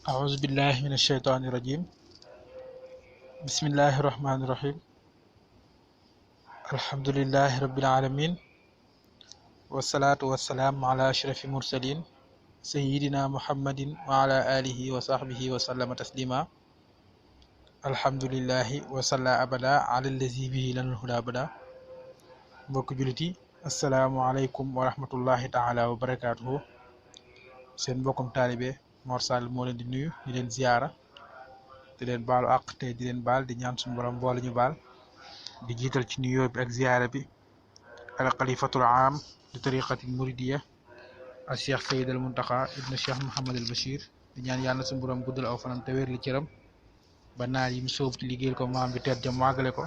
أعوذ بالله من الشيطان الرجيم. بسم الله الرحمن الرحيم. الحمد لله رب العالمين، والصلاة والسلام على أشرف المرسلين سيدنا محمد وعلى آله وصحبه وسلم تسليما. الحمد لله وصلى أبدا على الذي به لنا الهدى أبدا. mbokk jullit yi asalaamualeykum wa rahmatullahi taala wa barakaatuhu. seen mbokkum taalibe Mor Sall moo leen di nuyu di leen ziyaara di leen baalu àq te di leen baal di ñaan suñu borom boole ñu baal di jiital ci nuyoo bi ak ziyaara bi al xalifatul aam di tariqati muridiya al cheikh Sayid al Muntaqa ibnu cheikh Mouhamad al Bachir di ñaan yàlla suñu borom guddal aw fanam te wér li cëram ba naal yi mu sóob ci liggéeyal ko maam bi teet jëm màggale ko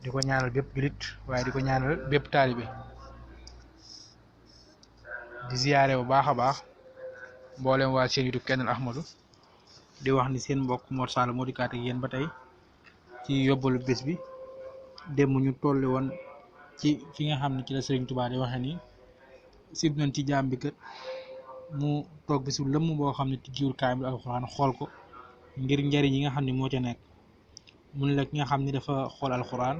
di ko ñaanal bépp julit waaye di ko ñaanal bépp taalibe di ziyaare bu baax a baax mboolem waa seen YouTube Kennel Ahmadou di wax ni seen mbokk Mor Sall moo dikkaat ak yéen ba tey ci yóbbalu bés bi. démb ñu tolli woon ci fi nga xam ne ci la Sëriñ Tuubaa di waxe ni sib nañ ci jaam bi kat mu toog bisu lëmm boo xam ne tijjiwul kaamil alxuraan xool ko ngir njariñ yi nga xam ne moo ca nekk. mun la ki nga xam ni dafa xool alxuraan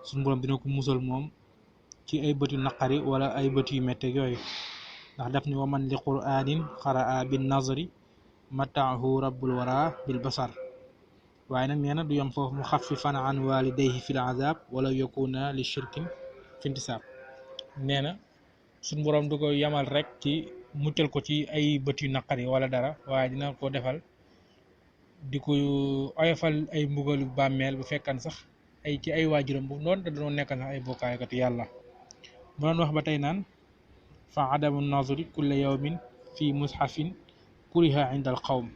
suñu borom dina ko musal moom ci ay bët yu naqari wala ay bët yu metteeg yooyu, ndax daf ni waman li quraanin xaraa bin nazari mataahu rabbul wara bil basar. waaye nag nee na du yam foofu mu xaffifan an walidayhi fil azab wala yakuna li shirkin fintisaab. nee na suñ boroom du ko yamal rek ci muccal ko ci ay bët yu naqari wala dara, waaye dina ko defal di ko oyofal ay mbugalu bàmmeel bu fekkan sax ay ci ay waajuram bu noonu te dañoo nekkan sax ay bokkaaykatu yàlla. mu doon wax ba tey naan fa adamu nazari kulla yawmin fi mushafin kuriha inda al qawm.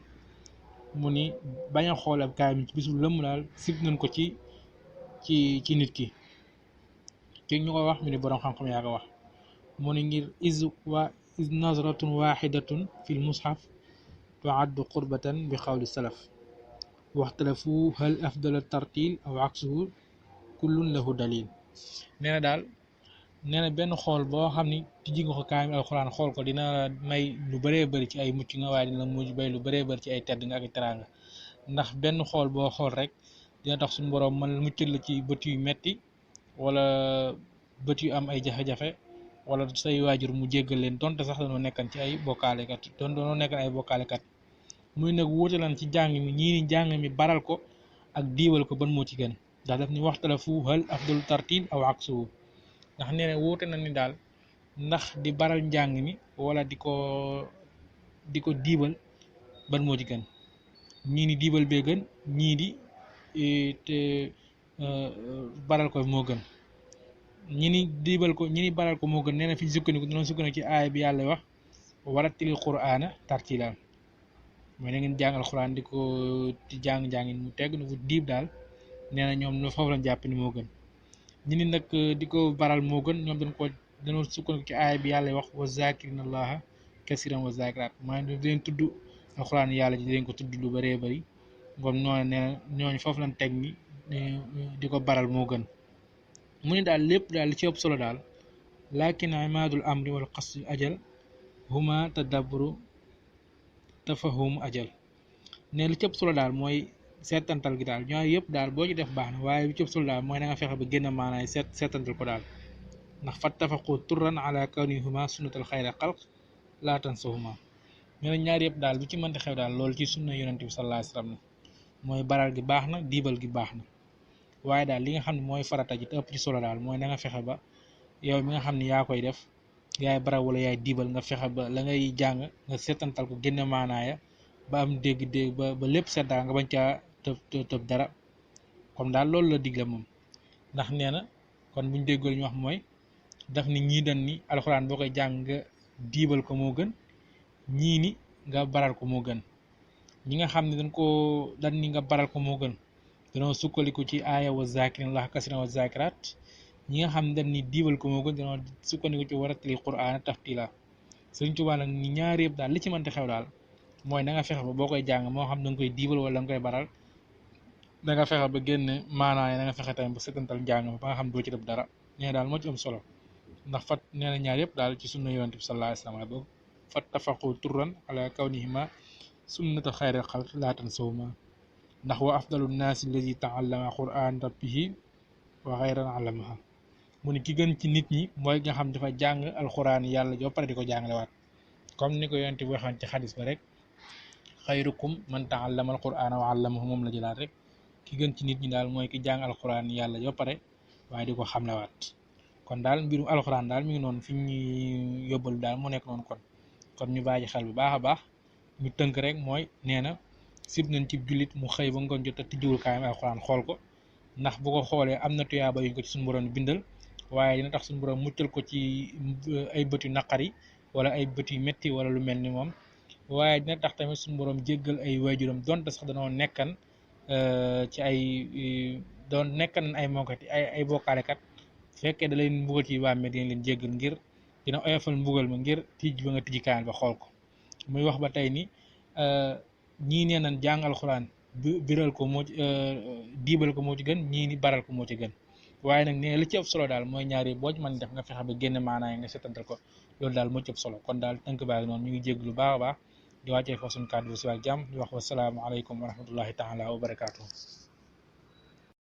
mu ni bañ a xool ab kaamil ci bisu lëmm daal sib nañ ko ci nit ki. ci ñu ko wax mu ni boroom xam-xam yaa ko wax. mu ni ngir is nazratun waxidatun fil mushaf tuaddu qurbatan bi xawli salaf waxtalafu hal afdala tartil aw aksuhu kullun lahu dalil. nee na daal nee na benn xool boo xam ni tijji nga ko kaamil alxuraan xool ko dina la may lu bëree bëri ci ay mucc nga, waaye dina la mujj bay lu bëree bëri ci ay tedd nga ak teraanga. ndax benn xool boo xool rek dina tax suñu borom man muccal la ci bët yu metti wala bët yu am ay jafe-jafe wala say waajur mu jéggal leen donte sax dañoo nekkan ci ay bokkaalekat dañoo nekkan ay bokkaalekat. muy nag wuute lan ci jàng mi ñii ni jàng mi baral ko ak diiwal ko ban moo ci gën, ndax daf ni waxtalafu hal afdalu tartil aw aksuhu. ndax nee na wuute na ni daal ndax di baral njàng mi wala di ko diibal ban moo ci gën. ñii ni diibal bee gën, ñii di te baral ko moo gën. ñi ni diibal ko ñi ni baral ko moo gën nee na fi sukkandiku dina sukkandiku ci aaya bi yàlla wax warattilil qur'aana tartiila. mooy na ngeen jàngal xuraan di ko ci jàng-jàngin mu tegg nu fu diib daal nee na ñoom no foofu lañ jàpp ni moo gën. ñi ni nag di ko baral moo gën ñoom dañoo sukkandiku ci aaya bi yàlla wax wa zakirina allaha kasiran wa zakirat, maanaam di leen tudd alxuraan yàlla ji di leen ko tudd lu bëree bëri. comme noonu nee na ñooñu foofu lañ teg ni di ko baral moo gën. mu ni daal lépp daal li ci ëpp solo daal lakin imaadul amri wal qasdi ajal huma tadabburu tafahumu ajal. ne li ci ëpp solo daal mooy seetantal gi daal ñooy yëpp daal boo ci def baax na, waaye li ci ëpp solo daal mooy na nga fexe ba génn maanaay seetantal ko daal. ndax fa tafaqu turran ala kawnihuma sunnatal xayra xalq laa tansahuma. nee na ñaar yëpp daal lu ci mënti xew daal loolu ci sunna yonent bi sallallahu alayhi wasallam mooy baral gi baax na, diibal gi baax na, waaye daal li nga xam ne mooy farata ji te ëpp ci solo daal mooy na nga fexe ba yow mi nga xam ne yaa koy def yaay baral wala yaay diibal nga fexe ba la ngay jàng nga seetantal ko génne maanaaya ba am dégg-dégg ba lépp set daal nga bañ caa tëb dara. comme daal loolu la digle moom. ndax nee na kon buñ déggoo li ñu wax mooy daf ni ñii dañ ni alxuraan boo koy jàng nga diibal ko moo gën, ñii ni nga baral ko moo gën. ñi nga xam ne dañ ni nga baral ko moo gën danoo sukkandiku ci aaya wa zakirina allaha kasiran wa zakirat. ñi nga xam ne dañ ni diibal ko moo gën danoo sukkandiku ci warattilil qur'aana tartiila. Sëriñ Tuubaa nag ni ñaari yëpp daal li ci mënti xew daal mooy na nga fexe ba boo koy jàng moo xam da nga koy diibal wala da nga koy baral da nga fexe ba génne maanaam na nga fexe tamit ba setantal njàng ma ba nga xam doo ci def dara. nee daal moo ci am solo ndax fat nee na ñaar yëpp daal ci sunna yonent bi sallallahu alayhi wasallam ba fat tafaqu turran ala kawnihima sunnata xayri xalq laa tansawma ndax wa afdalu naasi allazi taallama quran rabbihi wa xayran allamaha mu ne ki gën ci nit ñi mooy nga xam dafa jàng alxuraan yàlla joo pare di ko jàngalewaat comme ni ko yonent bi waxoon ci xadis ba rek xayrukum man taallama alqurana wa allamahu moom la jëlaat rek ki gën ci nit ñi daal mooy ki jàng alxuraan yàlla joo pare waaye di ko xamlewaat kon daal mbirum alxuraan daal mi ngi noonu fi ñuy yóbbalu daal mu nekk noonu kon ñu bàyyi xel bu baax a baax ñu tënk rek mooy nee na sib nañ ci jullit mu xëy ba ngoon jot a tijjiwul kaayam alxuraan xool ko ndax bu ko xoolee am na tuyaaba yuñ ko ci suñu borom bindal waaye dina tax suñu borom muccal ko ci ay bët yu naqari wala ay bët yu metti wala lu mel ni moom waaye dina tax tamit suñu borom jéggal ay waajuram donte sax danoo nekkan ci ay doon nekkan ay mokkati ay bokkaalekat fekkee da leen mbugal ci bàmmeel dina leen jéggal ngir dina oyofal mbugal ma ngir tijj ba nga tijji kaayam ba xool ko muy wax ba tey ni ñii nee nañ jàng alxuraan biral ko moo ci diibal ko moo ci gën ñii ni baral ko moo ci gën waaye nag nee li ci ëpp solo daal mooy ñaari boo ci mën def nga fexe ba génn maanaam nga setantal ko loolu daal moo ci ëpp solo kon daal tënk baa ngi noonu ñu ngi jégg lu baax a baax di wàccee foofu suñu kàddu bu si waak jàmm di wax wasalaamu aleykum wa rahmatullahi taala wa barakaatuhu